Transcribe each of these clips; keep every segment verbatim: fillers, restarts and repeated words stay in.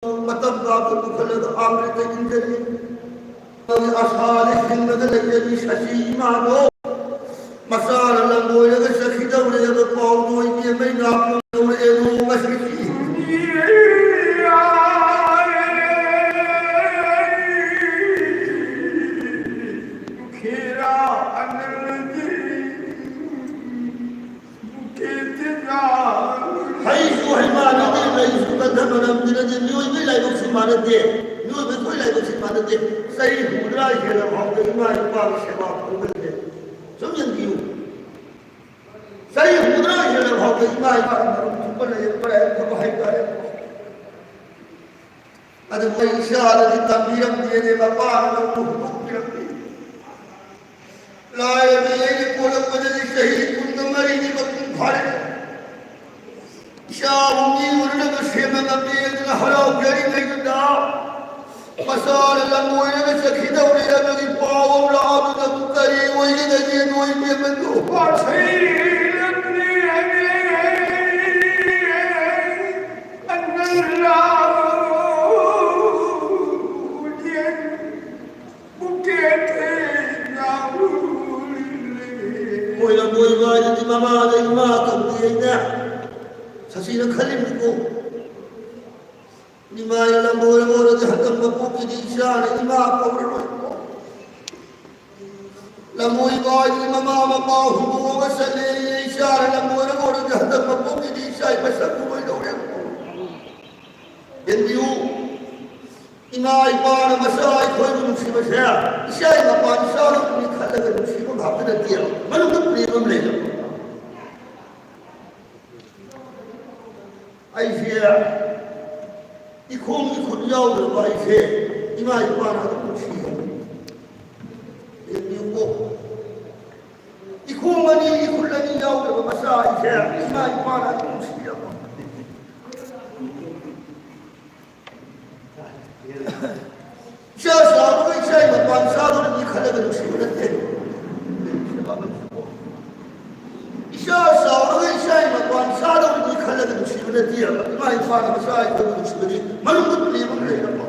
ꯃꯇꯝ ꯀꯥꯞꯊꯣꯛꯄ ꯈꯜꯂꯒ ꯑꯥ ꯃꯔꯛꯇ ꯏꯟꯖꯔꯤ꯫ ꯑꯩ ꯑꯁꯥꯗ ꯍꯤꯡꯂꯒ ꯂꯩꯔꯕꯤ ꯁꯁꯤ ꯏꯃꯥꯗꯣ ꯃꯆꯥꯅ ꯂꯝꯕꯣꯏꯔꯒ ꯆꯠꯈꯤꯗꯧꯔꯦ ꯍꯥꯏꯕ ꯄꯥꯎꯗꯣ ꯏꯕꯦꯝꯃꯩ ꯅꯥꯀꯣꯡ ꯌꯧꯔꯛꯑꯦꯗꯣ ꯉꯁꯤꯗꯤ꯫ ꯈꯦꯔꯥ ꯑꯅꯜꯒꯤ ꯍꯩꯁꯨ ꯍꯩꯃꯥꯟꯅꯗꯦ, ꯂꯩꯁꯨ ꯀꯟꯊ ꯃꯔꯝꯗꯤ ꯅꯠꯇꯦ, ꯃꯤꯑꯣꯏꯕꯒꯤ ꯂꯥꯏꯕꯛꯁꯤ ꯃꯥꯟꯅꯗꯦ, ꯃꯤꯑꯣꯏꯕ ꯑꯩꯈꯣꯏ ꯂꯥꯏꯕꯛꯁꯤ ꯃꯥꯟꯅꯗꯦ꯫ ꯆꯍꯤ ꯍꯨꯝꯐꯨꯇꯔꯥ ꯍꯦꯜꯂ ꯐꯥꯎꯕ ꯏꯃꯥ ꯏꯄꯥꯒꯤ ꯁꯦꯕꯥ ꯐꯪꯗ꯭ꯔꯦ꯫ ꯁꯨꯝ ꯌꯦꯡꯕꯤꯌꯨ, ꯆꯍꯤ ꯍꯨꯝꯐꯨꯇꯔꯥ ꯍꯦꯜꯂ ꯐꯥꯎꯕ ꯏꯃꯥ ꯏꯄꯥꯒꯤ ꯃꯔꯨꯞ ꯊꯨꯝꯕ ꯂꯩꯔꯛꯄ ꯂꯥꯏꯔꯤꯛ ꯐꯕ ꯍꯥꯏꯇꯥꯔꯦ꯫ ꯑꯗꯨꯕꯨ ꯑꯩ ꯏꯆꯥꯗꯗꯤ ꯇꯝꯕꯤꯔꯝꯗꯦꯅꯦ, ꯃꯄꯥꯅ ꯂꯧꯅ ꯍꯨꯟꯗꯣꯛꯄꯤꯔꯝꯃꯤ꯫ ꯂꯥꯏꯔꯕꯤ ꯑꯩꯅ ꯄꯣꯛꯂꯛꯄꯗꯒꯤ ꯆꯍꯤ ꯀꯨꯟꯒ ꯃꯔꯤꯅꯤ ꯃꯄꯨꯡ ꯐꯥꯔꯦ꯫ ꯏꯆꯥꯕꯨ ꯃꯤ ꯑꯣꯏꯅꯅꯕ ꯁꯦꯝꯕ ꯉꯝꯃꯦ ꯑꯗꯨꯅ ꯍꯔꯥꯎꯖꯔꯤꯉꯩꯗꯨꯗ ꯃꯆꯥꯅ ꯂꯝ ꯑꯣꯏꯔꯒ ꯆꯠꯈꯤꯗꯧꯔꯦ ꯍꯥꯏꯕꯒꯤ ꯄꯥꯎ ꯑꯃ ꯂꯥꯛꯑꯕꯗꯕꯨ ꯀꯔꯤ ꯑꯣꯏꯒꯗꯒꯦ ꯅꯣꯏ ꯏꯕꯦꯝꯃꯗꯨ? ꯃꯣꯏꯅ ꯃꯣꯏ ꯃꯥꯏꯗꯗꯤ ꯃꯃꯥꯗ ꯏꯃꯥ ꯀꯧꯗꯦ ꯑꯩꯅ ꯁꯥꯊꯤꯅ ꯈꯜꯂꯤꯕꯅꯤꯀꯣ꯫ ꯏꯃꯥꯅ ꯂꯝꯕꯣꯏꯔ ꯑꯣꯏꯔꯗꯤ ꯍꯟꯗꯛ ꯃꯄꯣꯛꯀꯤꯗꯤ ꯏꯆꯥꯅ ꯏꯃꯥ ꯀꯧꯔꯔꯣꯏꯀꯣ꯫ ꯂꯝꯕꯣꯏꯕ ꯍꯥꯏꯗꯤ ꯃꯃꯥ ꯃꯄꯥ ꯍꯨꯟꯗꯣꯛꯑꯒ ꯆꯠꯂꯦ, ꯏꯆꯥꯅ ꯂꯝꯕꯣꯏꯔ ꯑꯣꯏꯔꯗꯤ ꯍꯟꯗꯛ ꯃꯄꯣꯛꯀꯤꯗꯤ ꯏꯆꯥ ꯃꯁꯛ ꯎꯔꯣꯏꯗꯧꯔꯦꯀꯣ꯫ ꯌꯦꯡꯕꯤꯌꯨ, ꯏꯃꯥ ꯏꯄꯥꯅ ꯃꯆꯥ ꯑꯩꯈꯣꯏꯕꯨ ꯅꯨꯡꯁꯤꯕꯁꯦ ꯏꯆꯥ ꯃꯄꯥ ꯏꯆꯥ ꯂꯧꯕꯅꯤ ꯈꯜꯂꯒ ꯅꯨꯡꯁꯤꯕ ꯉꯥꯛꯇ ꯅꯠꯇꯦꯕ, ꯃꯅꯨꯡꯗ ꯄ꯭ꯔꯦꯝ ꯑꯃ ꯂꯩꯕ꯫ ꯑꯩꯁꯦ ꯏꯈꯣꯡ ꯏꯈꯨꯠ ꯌꯥꯎꯗ꯭ꯔꯕ ꯑꯩꯁꯦ ꯏꯃꯥ ꯏꯄꯥꯅ ꯑꯗꯨꯝ ꯅꯨꯡꯁꯤꯌꯦ꯫ ꯌꯦꯡꯕꯤꯌꯨꯀꯣ, ꯏꯈꯣꯡ ꯑꯅꯤ ꯏꯈꯨꯠ ꯑꯅꯤ ꯌꯥꯎꯗ꯭ꯔꯕ ꯃꯆꯥ ꯑꯩꯁꯦ ꯏꯃꯥ ꯏꯄꯥꯅ ꯑꯗꯨꯝ ꯅꯨꯡꯁꯤꯔꯕ꯫ ꯏꯆꯥ ꯆꯥꯎꯔꯒ ꯏꯆꯥꯒꯤ ꯃꯄꯥꯟ ꯆꯥꯗꯧꯔꯤꯕꯅꯤ ꯈꯜꯂꯒ ꯅꯨꯡꯁꯤꯕ ꯅꯠꯇꯦ꯫ ꯏꯆꯥ ꯆꯥꯎꯔꯒ ꯏꯆꯥꯒꯤ ꯃꯄꯥꯟ ꯆꯥꯗꯧꯔꯤꯕꯅꯤ ꯈꯜꯂꯒ ꯅꯨꯡꯁꯤꯕ ꯅꯠꯇꯦ꯫ ꯏꯃꯥ ꯏꯄꯥꯅ ꯃꯆꯥ ꯏꯊꯧ ꯅꯨꯡꯁꯤꯕꯗꯤ ꯃꯅꯨꯡꯗ ꯂꯦꯝꯕ ꯂꯩꯔꯝꯃꯣ꯫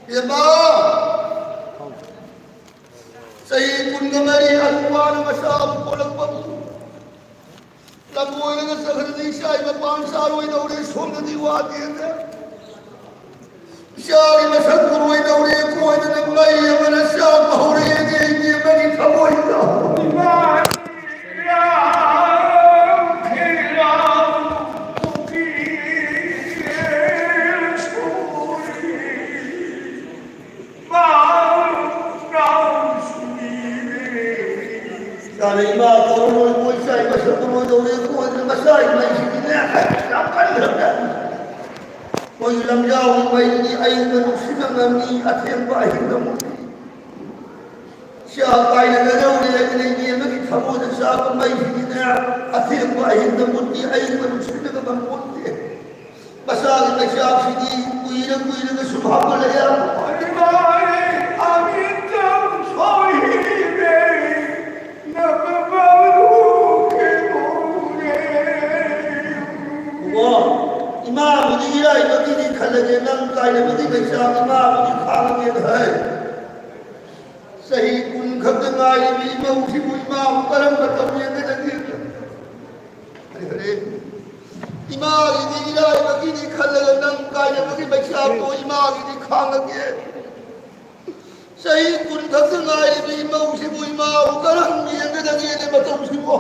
ꯏꯕꯦꯝꯃ, ꯆꯍꯤ ꯀꯨꯟꯒ ꯃꯔꯤ ꯑꯗꯨꯋꯥꯏꯗ ꯃꯆꯥ ꯑꯃ ꯄꯣꯛꯂꯛꯄꯕꯨ ꯂꯝ ꯑꯣꯏꯔꯒ ꯆꯠꯈ꯭ꯔꯗꯤ ꯏꯆꯥ ꯃꯄꯥꯟ ꯆꯥꯔꯣꯏꯗꯧꯔꯦ, ꯁꯣꯝꯗꯗꯤ ꯋꯥꯗꯦꯅꯦ꯫ ꯏꯆꯥꯒꯤ ꯃꯁꯛ ꯎꯔꯣꯏꯗꯧꯔꯦ, ꯀꯣꯏꯗꯅ ꯃꯩ ꯑꯃꯅ ꯆꯥꯛꯄ ꯍꯧꯔꯛꯑꯦꯅꯦ, ꯏꯕꯦꯝꯃꯒꯤ ꯊꯃꯣꯏꯗ꯫ ꯌꯥꯔꯦ, ꯏꯃꯥ ꯀꯧꯔꯔꯣꯏ, ꯃꯣꯏ ꯆꯥꯏ ꯃꯁꯛ ꯀꯧꯔꯣꯏꯗꯧꯔꯦ, ꯀꯣꯟꯅ ꯃꯆꯥꯒꯤ ꯃꯩꯁꯤꯗꯤꯅꯦ, ꯌꯥꯝ ꯀꯟꯈ꯭ꯔꯕꯅꯦ꯫ ꯃꯣꯏꯒꯤ ꯂꯝꯖꯥꯎꯒꯤ ꯃꯩꯗꯤ ꯑꯏꯪꯕ ꯅꯨꯡꯁꯤꯠꯅ ꯉꯝꯃꯤ, ꯑꯊꯦꯡꯕ ꯑꯍꯤꯡꯗ ꯃꯨꯠꯂꯤ꯫ ꯆꯥ ꯀꯥꯏꯅ ꯂꯩꯔꯧꯔꯦ, ꯂꯩꯅꯦ ꯑꯃꯒꯤ ꯊꯃꯣꯏꯗ ꯆꯥꯛꯄ ꯃꯩꯁꯤꯗꯤꯅꯦ, ꯑꯊꯦꯡꯕ ꯑꯍꯤꯡꯗ ꯃꯨꯠꯂꯤ, ꯑꯏꯪꯕ ꯅꯨꯡꯁꯤꯠꯅꯒ ꯉꯝꯄꯣꯠꯇꯦ꯫ ꯃꯆꯥꯒꯤ ꯃꯩꯆꯥꯛꯁꯤꯗꯤ ꯀꯨꯏꯔ ꯀꯨꯏꯔꯒ ꯁꯨꯝ ꯍꯥꯞꯀꯠꯂꯛꯑꯦ꯫ ꯏꯕꯨꯡꯉꯣ, ꯏꯃꯥꯕꯨꯗꯤ ꯏꯔꯥꯏꯕꯛꯀꯤꯗꯤ ꯈꯜꯂꯒꯦ, ꯅꯪ ꯀꯥꯏꯅꯕꯒꯤ ꯃꯩꯆꯥꯛ ꯏꯃꯥꯕꯨꯗꯤ ꯈꯥꯡꯉꯒꯦ ꯍꯥꯏ꯫ ꯆꯍꯤ ꯀꯨꯟ ꯈꯛꯇ ꯉꯥꯏꯔꯤꯕ ꯏꯃꯧꯁꯤꯕꯨ ꯏꯃꯥꯕꯨ ꯀꯔꯝꯕ ꯇꯧꯒꯦ? ꯏꯃꯥꯒꯤꯗꯤ ꯏꯔꯥꯏꯕꯛꯀꯤꯗꯤ ꯈꯜꯂꯒ ꯅꯪ ꯀꯥꯏꯅꯕꯒꯤ ꯃꯩꯆꯥꯛꯇꯣ ꯏꯃꯥꯒꯤꯗꯤ ꯈꯥꯡꯉꯒꯦ꯫ ꯆꯍꯤ ꯀꯨꯟ ꯈꯛꯇ ꯉꯥꯏꯔꯤꯕ ꯏꯃꯧꯁꯤꯕꯨ ꯏꯃꯥꯕꯨ ꯀꯔꯝ ꯌꯦꯡꯒꯗꯒꯦꯅꯦ ꯃꯇꯧꯁꯤꯕꯨ?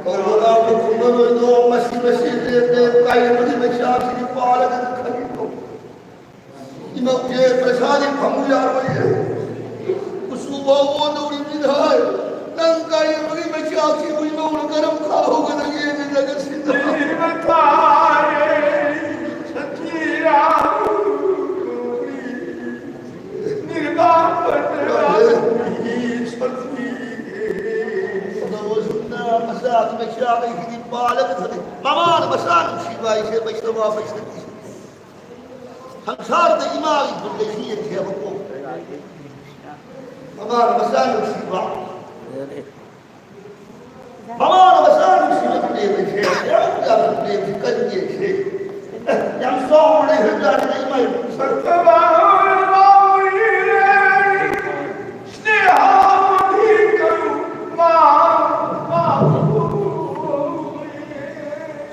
ꯀꯧꯔꯕ ꯈꯨꯝꯃꯔꯣꯏꯗꯣ ꯃꯁꯤ ꯃꯁꯤ ꯂꯦꯞ ꯂꯦꯞ ꯀꯥꯏꯅꯕꯒꯤ ꯃꯩꯆꯥꯛꯁꯤꯗꯤ ꯄꯥꯜꯂꯒ ꯈꯪꯉꯤꯀꯣ꯫ ꯏꯃꯧꯁꯦ ꯄꯩꯁꯥꯗꯤ ꯐꯪꯕ ꯌꯥꯔꯣꯏꯌꯦ꯫ ꯀꯨꯆꯨ ꯐꯥꯎ ꯑꯣꯟꯗꯧꯔꯤꯕꯅꯤꯅ ꯍꯥꯏ꯫ ꯅꯪ ꯀꯥꯏꯅꯕꯒꯤ ꯃꯩꯆꯥꯛꯁꯤꯕꯨ ꯏꯃꯧꯅ ꯀꯔꯝ ꯈꯥꯍꯧꯒꯗꯒꯦ ꯅꯪ ꯉꯁꯤꯗ? ꯃꯃꯥꯅ ꯃꯆꯥ ꯅꯨꯡꯁꯤ ꯏꯃꯥ ꯏꯆꯦ ꯃꯩꯁꯅꯕ ꯃꯩꯁꯅꯕꯤ꯫ ꯁꯪꯁꯥꯔꯗ ꯏꯃꯥꯒꯤ ꯒꯨꯟ ꯂꯩꯁꯤ ꯌꯦꯡꯁꯦꯕꯀꯣ꯫ ꯃꯃꯥꯅ ꯃꯆꯥ ꯅꯨꯡꯁꯤꯕ꯫ ꯃꯃꯥꯅ ꯃꯆꯥ ꯅꯨꯡꯁꯤꯕ ꯄ꯭ꯔꯦꯝ ꯂꯩꯁꯦ꯫ ꯌꯥꯝ ꯌꯥꯝꯅ ꯄ꯭ꯔꯦꯝꯁꯤ ꯀꯟ ꯌꯦꯡꯁꯦ꯫ ꯌꯥꯝ ꯆꯥꯎꯅ ꯂꯩꯈ꯭ꯔꯖꯥꯠꯅꯤꯗ ꯏꯃꯥ ꯏꯕꯨꯡ ꯁꯛꯇꯕ꯫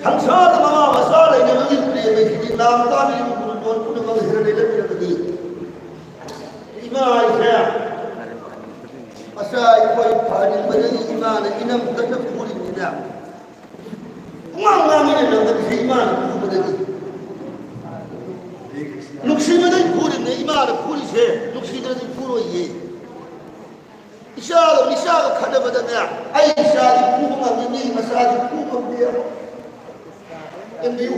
ꯁꯪꯁꯥꯔꯗ ꯃꯃꯥ ꯃꯆꯥ ꯂꯩꯅꯕꯒꯤ ꯄ꯭ꯔꯦꯝ ꯍꯥꯏꯁꯤꯗꯤ ꯅꯥꯝ ꯇꯥꯕꯤꯔꯤꯕ ꯒꯨꯔꯨ ꯂꯣꯟ ꯄꯨꯝꯅꯃꯛ ꯍꯦꯟꯅ ꯂꯩꯔꯝꯃꯤꯔꯕꯗꯤ? ꯏꯃꯥ ꯍꯥꯏꯁꯦ ꯃꯆꯥ ꯑꯩꯈꯣꯏ ꯐꯍꯟꯅꯤꯡꯕꯗꯒꯤ ꯏꯃꯥꯅ ꯏꯅꯝ ꯀꯟꯅ ꯐꯨꯔꯤꯕꯅꯤꯅ, ꯄꯨꯡꯉꯥꯡ ꯉꯥꯡꯉꯤꯅꯦ ꯅꯪꯒꯜꯁꯦ ꯏꯃꯥꯅ ꯐꯨꯕꯗꯒꯤ꯫ ꯅꯨꯡꯁꯤꯕꯗꯒꯤ ꯐꯨꯔꯤꯕꯅꯦ ꯏꯃꯥꯅ ꯐꯨꯔꯤꯁꯦ, ꯅꯨꯡꯁꯤꯗ꯭ꯔꯗꯤ ꯐꯨꯔꯣꯏꯌꯦ꯫ ꯏꯆꯥꯒ ꯃꯤꯆꯥꯒ ꯈꯠꯅꯕꯗꯅꯦ, ꯑꯩ ꯏꯆꯥꯗꯤ ꯐꯨꯕ ꯉꯝꯃꯤ, ꯃꯤ ꯃꯆꯥꯗꯤ ꯐꯨꯕ ꯉꯝꯗꯦ꯫ ꯌꯦꯡꯕꯤꯌꯨ,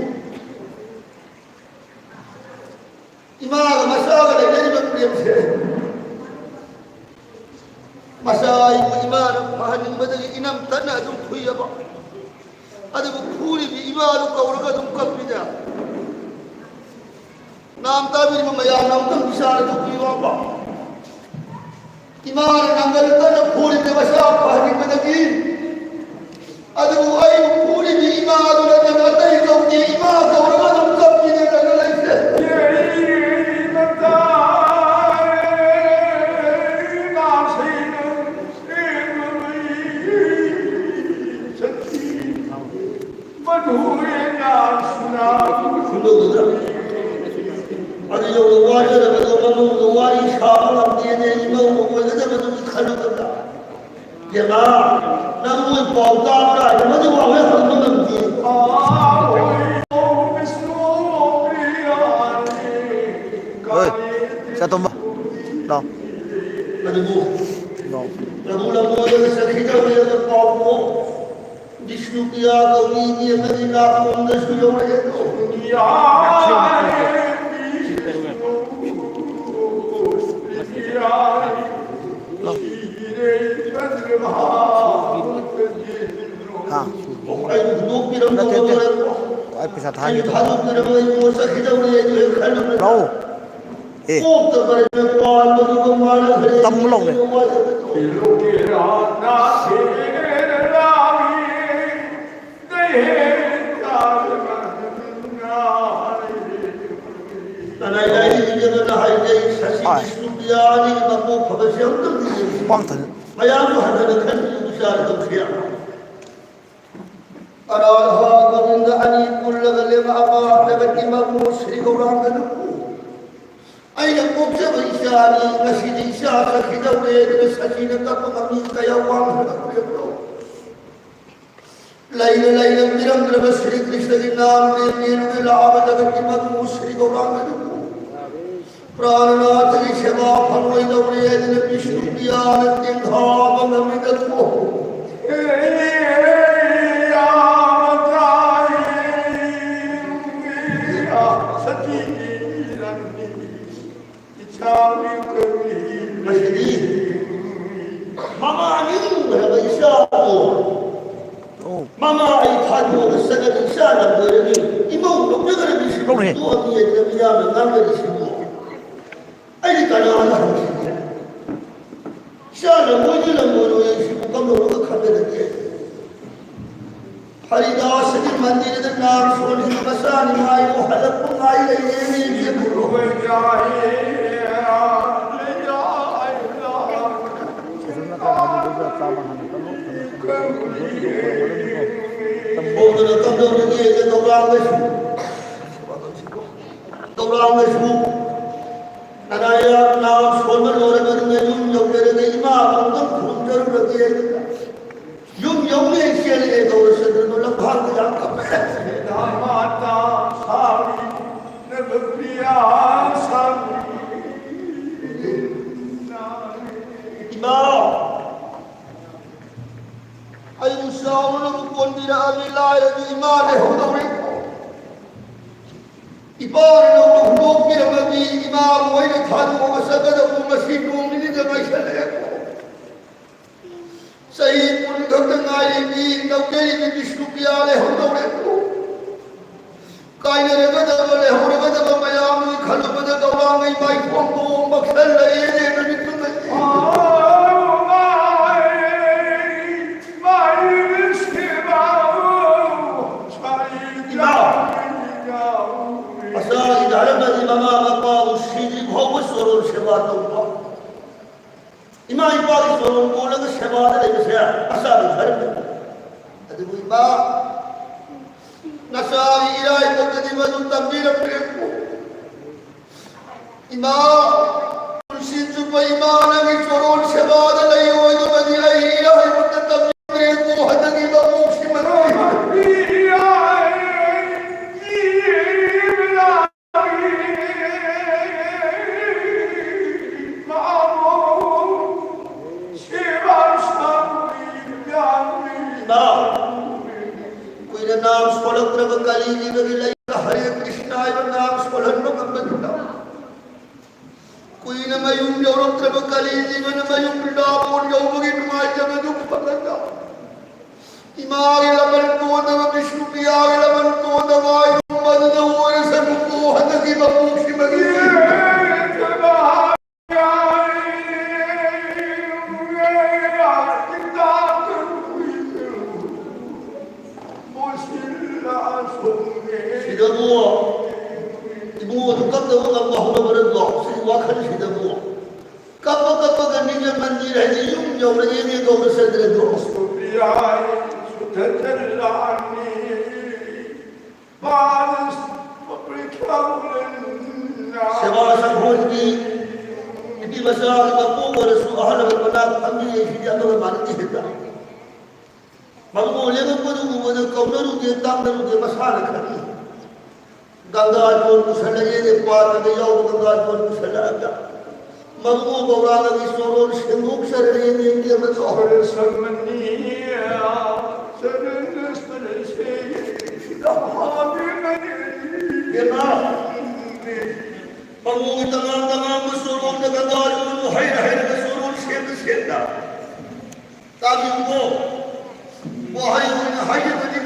ꯏꯃꯥꯒ ꯃꯆꯥꯒ ꯂꯩꯅꯔꯤꯕ ꯄ꯭ꯔꯦꯝꯁꯦ꯫ ꯃꯆꯥ ꯑꯩꯕꯨ ꯏꯃꯥꯅ ꯐꯍꯟꯅꯤꯡꯕꯗꯒꯤ ꯏꯅꯝ ꯇꯠꯅ ꯑꯗꯨꯝ ꯐꯨꯏꯌꯦꯕ꯫ ꯑꯗꯨꯕꯨ ꯐꯨꯔꯤꯕꯤ ꯏꯃꯥꯗꯨ ꯀꯧꯔꯒ ꯑꯗꯨꯝ ꯀꯞꯄꯤꯗ꯫ ꯅꯥꯝ ꯇꯥꯕꯤꯔꯤꯕ ꯃꯌꯥꯝꯅ ꯑꯃꯨꯛꯇꯪ ꯏꯆꯥꯗ ꯊꯣꯛꯄꯤꯌꯨ ꯍꯥꯏꯕ꯫ ꯏꯃꯥꯅ ꯅꯥꯡꯒꯜ ꯀꯟꯅ ꯐꯨꯔꯤꯕ ꯃꯆꯥ ꯐꯍꯟꯅꯤꯡꯕꯗꯒꯤ꯫ ꯑꯗꯨꯕꯨ ꯑꯩꯕꯨ ꯐꯨꯔꯤꯕꯤ ꯏꯃꯥꯗꯨ ꯅꯠꯇꯅ ꯑꯇꯩ ꯀꯧꯗꯦ꯫ ꯏꯃꯥ ꯀꯧꯔꯒ ꯑꯗꯨꯝ ꯀꯞꯄꯤꯗꯅ ꯂꯩꯁꯦ꯫ ꯃꯗꯨ ꯍꯦꯟꯅ ꯁꯨꯅ ꯍꯨꯟꯗꯣꯛꯂꯨꯗ꯭ꯔꯥ? ꯑꯗꯨ ꯌꯧꯅ ꯋꯥꯖꯔꯕꯗꯣ ꯃꯃꯧꯒ ꯋꯥꯔꯤ ꯁꯥꯕ ꯉꯝꯗꯦꯅꯦ, ꯏꯃꯧꯒ ꯑꯣꯏꯒꯗꯕꯗꯨꯒꯤ ꯈꯜꯂꯨꯕꯗ꯫ ꯕꯦꯝꯃ, ꯅꯪ ꯃꯣꯏ ꯄꯥꯎ ꯇꯥꯕ꯭ꯔꯥ? ꯃꯗꯨ ꯋꯥꯍꯩ ꯍꯪꯕ ꯉꯝꯗꯦ꯫ ꯍꯣꯏ, ꯆꯠꯇꯣꯝꯕ, ꯂꯥꯎ꯫ ꯑꯗꯨꯕꯨ ꯂꯥꯎ꯫ ꯄ꯭ꯔꯚꯨꯅ ꯃꯣꯏꯗ ꯆꯠꯈꯤꯗꯧꯔꯦꯅ ꯄꯥꯎ ꯄꯣꯛ꯫ ꯕꯤꯁꯅꯨꯄ꯭ꯔꯤꯌꯥ ꯀꯧꯏ ꯃꯤ ꯑꯃꯗꯤ ꯅꯥꯀꯣꯡꯗꯁꯨ ꯌꯧꯔꯛꯑꯦꯗꯣ꯫ ꯍꯥ? ꯑꯩꯕꯨ ꯍꯨꯟꯗꯣꯛꯄꯤꯔꯝꯗꯧꯅ ꯅꯠꯇꯦ, ꯅꯠꯇꯦ꯫ ꯂꯣꯏꯔꯦꯀꯣ꯫ ꯑꯩ ꯄꯩꯁꯥ ꯊꯥꯍꯟꯒꯦ ꯇꯧꯕ꯫ ꯂꯧ꯫ ꯑꯦ꯫ ꯇꯝꯃꯨ ꯂꯥꯎꯅꯦ꯫ ꯃꯌꯥꯝꯁꯨ ꯍꯟꯊꯅ ꯈꯟꯕꯤꯌꯨ ꯏꯆꯥ ꯇꯧꯁꯤ꯫ ꯑꯔꯥꯙ ꯒꯣꯕꯤꯟꯗ ꯑꯅꯤ ꯄꯨꯜꯂꯒ ꯂꯦꯝꯃꯛꯑꯕ ꯖꯒꯠꯀꯤ ꯃꯄꯨ ꯁ꯭ꯔꯤ ꯒꯧꯔꯥꯡꯒꯅꯨ꯫ ꯑꯩꯅ ꯄꯣꯛꯆꯕ ꯏꯆꯥꯅꯤ, ꯉꯁꯤꯗꯤ ꯏꯆꯥ ꯆꯠꯈꯤꯗꯧꯔꯦ ꯑꯗꯨꯅ ꯁꯖꯤꯅ ꯀꯞꯄ ꯉꯝꯃꯤ ꯀꯌꯥ ꯋꯥꯡꯈ꯭ꯔꯕ ꯂꯩꯅ ꯂꯩꯅ ꯄꯤꯔꯝꯗ꯭ꯔꯕ ꯁ꯭ꯔꯤ ꯀ꯭ꯔꯤꯁꯅꯒꯤ ꯅꯥꯝꯅꯦ ꯃꯦꯔꯨꯒꯤ ꯂꯥꯛꯑꯕ ꯖꯒꯠꯀꯤ ꯃꯄꯨ ꯁ꯭ꯔꯤ ꯒꯧꯔꯥꯡꯒꯅꯨ꯫ ꯄ꯭ꯔꯥꯅꯅꯥꯊꯒꯤ ꯁꯦꯕꯥ ꯐꯪꯂꯣꯏꯗꯧꯔꯦ ꯑꯗꯨꯅ ꯕꯤꯁꯅꯨ ꯄ꯭ꯔꯤꯌꯥꯅ ꯇꯦꯡꯊꯥꯕ ꯉꯝꯃꯤꯗꯀꯣ꯫ ꯃꯁꯤꯗꯤ ꯃꯃꯥ ꯅꯤꯡꯈ꯭ꯔꯕ ꯏꯆꯥꯕꯨ꯫ ꯑꯣ꯫ ꯃꯃꯥ ꯑꯩ ꯊꯥꯗꯣꯛꯑꯒ ꯆꯠꯂꯒ ꯏꯆꯥ ꯂꯝꯕꯣꯏꯔꯒ ꯏꯃꯧ ꯂꯧꯖꯒꯗꯕꯤ ꯁꯤꯕꯨ ꯂꯧꯔꯦ꯫ ꯇꯣꯛꯑꯒꯦ ꯍꯥꯏꯗꯅ ꯃꯤꯌꯥꯝꯅ ꯉꯥꯡꯅꯔꯤꯁꯤꯕꯨ꯫ ꯑꯩꯗꯤ ꯀꯅꯥꯗ ꯍꯪꯁꯤꯒꯦ? ꯏꯆꯥ ꯂꯝꯕꯣꯏꯗꯤ ꯂꯝꯕꯣꯏꯔꯣꯏ ꯑꯩꯁꯤꯕꯨ ꯀꯝꯗꯧꯔꯒ ꯈꯪꯒꯗꯒꯦ? ꯍꯔꯤꯗꯥꯁꯒꯤ ꯃꯟꯗꯤꯔꯗ ꯅꯥꯝ ꯁꯣꯟꯕ ꯃꯆꯥ ꯅꯤꯡꯉꯥꯏꯗꯣ ꯍꯜꯂꯛꯄ ꯉꯥꯏ ꯂꯩꯔꯦꯅꯦ ꯏꯕꯦꯝꯃ꯫ ꯍꯧꯗꯅ ꯀꯝꯗꯧꯔꯤꯒꯦ ꯇꯧꯔꯥꯡꯒꯁꯨ? ꯇꯧꯔꯥꯡꯒꯁꯨ ꯅꯅꯥꯌꯥ ꯅꯥꯝ ꯁꯣꯟꯕ ꯂꯣꯏꯔꯕꯅꯤꯅ ꯌꯨꯝ ꯌꯧꯖꯔꯒ ꯏꯃꯥ ꯑꯃꯨꯛꯇꯪ ꯈꯨꯔꯨꯝꯖꯔꯨꯔꯒꯦ꯫ ꯌꯨꯝ ꯌꯧꯅꯤ ꯆꯦꯜꯂꯛꯑꯦ ꯒꯧꯔꯆꯟꯗ꯭ꯔꯗꯣ ꯂꯝꯐꯥꯡꯗ ꯌꯥꯝ ꯀꯞꯄꯦ꯫ ꯏꯃꯥ! ꯑꯩꯕꯨ ꯆꯥꯎꯅꯕ ꯀꯣꯟꯕꯤꯔꯛꯑꯕꯤ ꯂꯥꯏꯔꯕꯤ ꯏꯃꯥ ꯂꯩꯍꯧꯗꯧꯔꯦ꯫ ꯏꯄꯥꯅ ꯅꯧꯅ ꯍꯨꯟꯗꯣꯛꯄꯤꯔꯝꯃꯕꯤ ꯏꯃꯥꯕꯨ ꯑꯩꯅ ꯊꯥꯗꯣꯛꯑꯒ ꯆꯠꯀꯗꯕ ꯉꯁꯤ ꯅꯣꯡ ꯅꯤꯅꯤꯗ ꯉꯥꯏꯁꯜꯂꯛꯑꯦ꯫ ꯆꯍꯤ ꯀꯨꯟ ꯈꯛꯇ ꯉꯥꯏꯔꯤꯕꯤ ꯂꯧꯖꯔꯤꯕꯤ ꯕꯤꯁꯅꯨꯄ꯭ꯔꯤꯌꯥ ꯂꯩꯍꯧꯗꯧꯔꯦ꯫ ꯄꯥꯏꯅꯔꯒꯗꯕ, ꯂꯩꯍꯧꯔꯒꯗꯕ ꯃꯌꯥꯝꯗꯨꯒꯤ ꯈꯜꯂꯨꯕꯗ ꯒꯧꯔꯥꯡꯒꯤ ꯃꯥꯏꯊꯣꯡꯗꯣ ꯃꯛꯁꯜꯂꯛꯑꯦꯅꯦ ꯅꯨꯃꯤꯠꯇꯨꯗꯗꯤ꯫ ꯏꯃꯥ! ꯃꯆꯥꯒꯤ ꯙꯔꯃꯗꯤ ꯃꯃꯥ ꯃꯄꯥꯕꯨ ꯁꯤꯗ꯭ꯔꯤ ꯐꯥꯎꯕ ꯆꯣꯔꯣꯟ ꯁꯦꯕꯥ ꯇꯧꯕ꯫ ꯏꯃꯥ ꯏꯄꯥꯒꯤ ꯆꯣꯔꯣꯟ ꯀꯣꯜꯂꯒ ꯁꯦꯕꯥꯗ ꯂꯩꯕꯁꯦ ꯃꯆꯥꯒꯤ ꯙꯔꯃꯅꯤ꯫ ꯑꯗꯨꯕꯨ ꯏꯃꯥ, ꯅꯆꯥꯒꯤ ꯏꯔꯥꯏꯕꯛꯇꯗꯤ ꯃꯗꯨ ꯇꯝꯕꯤꯔꯝꯗ꯭ꯔꯦꯀꯣ꯫ ꯏꯃꯥ, ꯄꯨꯟꯁꯤ ꯆꯨꯞꯄ ꯏꯃꯥ ꯅꯪꯒꯤ ꯆꯣꯔꯣꯟ ꯁꯦꯕꯥꯗ ꯂꯩꯌꯣ ꯍꯥꯏꯗꯨꯃꯗꯤ ꯑꯩ ꯏꯔꯥꯏꯕꯛꯇ ꯇꯝꯕꯤꯔꯝꯗ꯭ꯔꯦꯀꯣ ꯍꯟꯗꯛꯀꯤ ꯃꯄꯣꯛꯁꯤꯃꯗꯤ꯫ ꯏꯃꯥ, ꯀꯨꯏꯅ ꯅꯥꯝ ꯁꯣꯜꯂꯛꯇ꯭ꯔꯕ ꯀꯂꯤꯖꯤꯕꯒꯤ ꯂꯩꯗ ꯍꯔꯦ ꯀ꯭ꯔꯤꯁꯅ ꯍꯥꯏꯕ ꯅꯥꯝ ꯁꯣꯜꯍꯟꯕ ꯉꯝꯕꯗꯨꯅ, ꯀꯨꯏꯅ ꯃꯌꯨꯝ ꯌꯧꯔꯛꯇ꯭ꯔꯕ ꯀꯂꯤꯖꯤꯕꯅ ꯃꯌꯨꯝ ꯔꯥꯕꯣꯟ ꯌꯧꯕꯒꯤ ꯅꯨꯡꯉꯥꯏꯖꯕꯗꯨ ꯐꯪꯂꯒ, ꯏꯃꯥꯒꯤ ꯂꯃꯟ ꯇꯣꯟꯗꯕ ꯕꯤꯁꯅꯨꯄ꯭ꯔꯤꯌꯥꯒꯤ ꯂꯃꯟ ꯇꯣꯟꯗꯕ ꯍꯥꯏꯔꯨꯝ ꯃꯗꯨꯗ ꯑꯣꯏꯔꯁꯅꯨꯀꯣ ꯍꯟꯗꯛꯀꯤ ꯃꯄꯣꯛꯁꯤꯃꯒꯤ꯫ ꯁꯤꯗꯕꯨ ꯏꯕꯨꯡꯉꯣꯗꯨ ꯀꯞꯅꯕ ꯉꯝꯕ ꯍꯧꯅꯕ꯭ꯔꯗꯣ? ꯁꯤ ꯋꯥꯈꯜꯁꯤꯗꯕꯨ꯫ ꯀꯞꯄ ꯀꯞꯄꯒ ꯅꯤꯡꯖ ꯃꯟꯗꯤꯔ ꯍꯥꯏꯗꯤ ꯌꯨꯝ ꯌꯧꯔꯛꯑꯦꯅꯦ ꯒꯧꯔꯆꯟꯗ꯭ꯔꯗꯣ꯫ ꯁꯦꯕꯥ ꯁꯪꯒꯣꯟꯒꯤ ꯅꯨꯄꯤ ꯃꯆꯥ ꯑꯃ ꯃꯄꯨ ꯑꯣꯏꯔꯁꯨ ꯑꯍꯜ ꯑꯃ ꯃꯅꯥꯛ ꯐꯝꯕꯤꯔꯦ, ꯁꯤꯗꯤ ꯑꯃꯒ ꯃꯥꯟꯅꯗꯦ ꯍꯦꯛꯇ꯫ ꯃꯄꯨ ꯂꯦꯡꯉꯛꯄꯗꯨ ꯎꯕꯗ ꯀꯧꯅꯔꯨꯗꯦ, ꯇꯥꯛꯅꯔꯨꯗꯦ, ꯃꯁꯥꯅ ꯈꯪꯏ꯫ ꯒꯪꯒꯥ ꯖꯣꯟ ꯄꯨꯁꯜꯂꯛꯑꯦꯅꯦ, ꯄꯥꯠꯇꯒ ꯌꯥꯎꯕ ꯒꯪꯒꯥ ꯖꯣꯟ ꯄꯨꯁꯜꯂꯛꯑꯒ꯫ ꯃꯄꯨ ꯒꯧꯔꯥꯡꯒꯤ ꯆꯣꯔꯣꯟ ꯁꯦꯡꯗꯣꯛꯆꯔꯦꯅꯦ, ꯏꯕꯦꯝꯃ꯫ ꯏꯕꯦꯝꯃ, ꯃꯄꯨꯒꯤ ꯇꯉꯥꯡ ꯇꯉꯥꯡꯕ ꯆꯣꯔꯣꯟꯗ ꯒꯪꯒꯥ ꯖꯣꯟꯕꯨ ꯍꯩꯔ ꯍꯩꯔꯒ ꯆꯣꯔꯣꯟ ꯁꯦꯡꯅ ꯁꯦꯡꯅ꯫ ꯇꯥꯕꯤꯌꯨꯀꯣ꯫ ꯋꯥꯍꯩ ꯑꯣꯏꯅ ꯍꯥꯏꯖꯕꯗꯤ